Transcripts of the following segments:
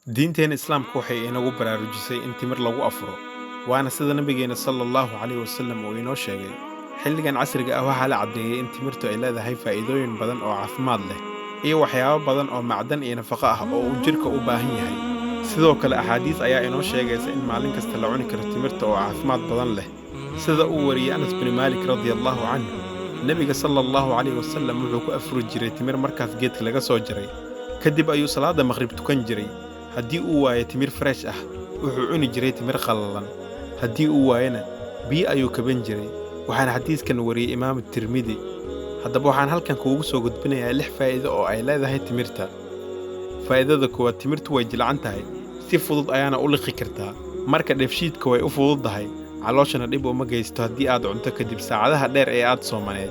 Diinteena Islaamka waxay inagu baraarujisay in timir lagu afuro, waana sida Nabigeena sala Allahu calayhi wasallam uu inoo sheegay. Xilligan casriga ah waxaa la caddeeyey in timirtu ay leedahay faa'iidooyin badan oo caafimaad leh iyo waxyaabo badan oo macdan iyo nafaqo ah oo uu jidhka u baahan yahay. Sidoo kale axaadiis ayaa inoo sheegaysa in maalin kasta la cuni karo timirta oo caafimaad badan leh. Sida uu wariyey Anas bin Maalik radiyallahu canhu, Nebiga sala Allahu calayhi wasallam wuxuu ku afuri jiray timir markaas geedka laga soo jaray. Kadib ayuu salaada maqrib tukan jiray. Haddii uu waayo timir fresh ah, wuxuu cuni jiray timir qallalan. Haddii uu waayona, biyo ayuu kaban jiray. Waxaana xadiiskan wariyey Imaamu Tirmidi. Haddaba waxaan halkan kuugu soo gudbinayaa lix faa'iido oo ay leedahay timirta. Faa'iidada koowaad, timirtu way jilicsan tahay, si fudud ayaana u liqi kartaa. Marka dheefshiidka way u fududahay, calooshana dhib uma geysto haddii aad cunto kadib saacadaha dheer ee aad soomaneed.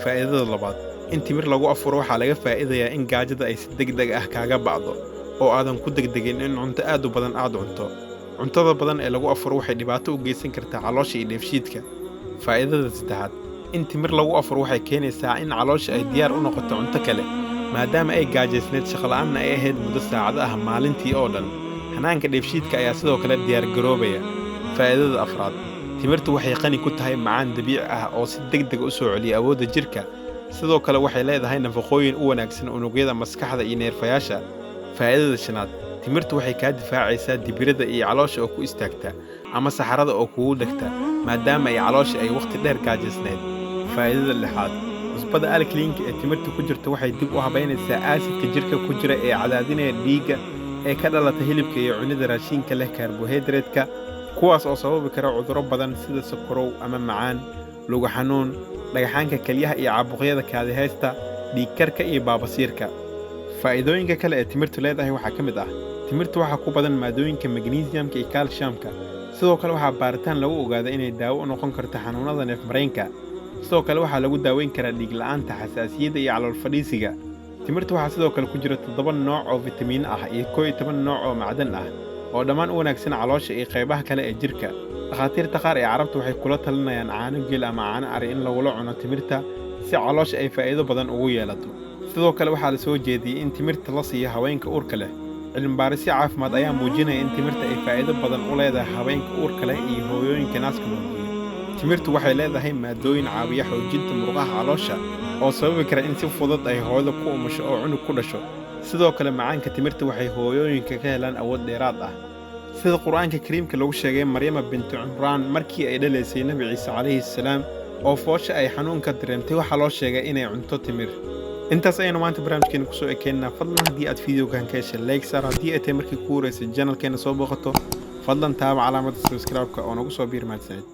Faa'iidada labaad, in timir lagu afuro waxaa laga faa'iidayaa in gaajada ay si degdeg ah kaaga ba'do oo aadan ku degdegin in cunto aad u badan aad cunto. Cuntada badan ee lagu afuro waxay dhibaato u geysan kartaa caloosha iyo dheefshiidka. Faa'iidada saddexaad, in timir lagu afuro waxay keenaysaa in caloosha ay diyaar u noqoto cunto kale, maadaama ay gaajaysneed, shaqo la'aanna ay ahayd muddo saacado ah maalintii oo dhan. Hanaanka dheefshiidka ayaa sidoo kale diyaar garoobaya. Faa'iidada afraad, timirtu waxay qani ku tahay macaan dabiici ah oo si degdeg u soo celiya awoodda jidhka. Sidoo kale waxay leedahay nafaqooyin u wanaagsan unugyada maskaxda iyo neerfayaasha. Faa'iidada shanaad, timirtu waxay kaa difaacaysaa dibirada iyo caloosha oo ku istaagta ama saxarada oo kugu dhegta, maadaama ay caloosha ay waqti dheer gaajaysneed. Faa'iidada lixaad, cusbada alkaline-ka ee timirta ku jirta waxay dib u habaynaysaa aasidka jidhka ku jira ee cadaadinaya dhiigga ee ka dhalata hilibka iyo cunida raashinka leh karbohaydraytka, kuwaas oo sababi kara cudurro badan sida sokorow ama macaan, lugo xanuun, dhagxaanka kelyaha iyo caabuqyada kaadiheysta, dhiig karka iyo baabasiirka. Faa'iidooyinka kale ee timirtu leedahay waxaa ka mid ah: timirta waxaa ku badan maadooyinka magnesium-ka iyo calcium-ka. Sidoo kale waxaa baaritaan lagu ogaaday inay daawo u noqon karto xanuunada neef-mareenka. Sidoo kale waxaa lagu daaweyn karaa dhiig la'aanta, xasaasiyadda iyo calool fadhiisiga. Timirta waxaa sidoo kale ku jira 7 nooc oo fitamiino ah iyo 11 nooc oo macdan ah oo dhammaan u wanaagsan caloosha iyo qaybaha kale ee jidhka. Dhakhaatiirta qaar ee Carabta waxay kula talinayaan caano geel ama caano ari in lagula cuno timirta si caloosha ay faa'iido badan ugu yeelato. Sidoo kale waxaa la soo jeediyey in timirta la siiyo haweenka uurka leh. Cilmi-baarisyo caafimaad ayaa muujinaya in timirta ay faa'iido badan u leedahay haweenka uurka leh iyo hooyooyinka naaska nuujiya. Timirtu waxay leedahay maaddooyin caawiya xoojinta murqaha caloosha oo sababi kara in si fudud ay hooyada ku umusho oo cunug ku dhasho. Sidoo kale macaanka timirta waxay hooyooyinka ka helaan awood dheeraad ah. Sida Qur'aanka Kariimka lagu sheegay, Maryama bintu Cimraan markii ay dhalaysay Nabi Ciise calayhi salaam oo foosha ay xanuunka dareemtay, waxaa loo sheegay inay cunto timir. Intaas ayaynu maanta barnaamijkeena kusoo ekeynaa. Fadlan haddii aad videogan ka heshay, like saar. Haddii ay tahay markii kuu horeysay channelkeena soo booqato, fadlan taaba calaamadda subscribe-ka oo nagu soo biir. Mahadsanid.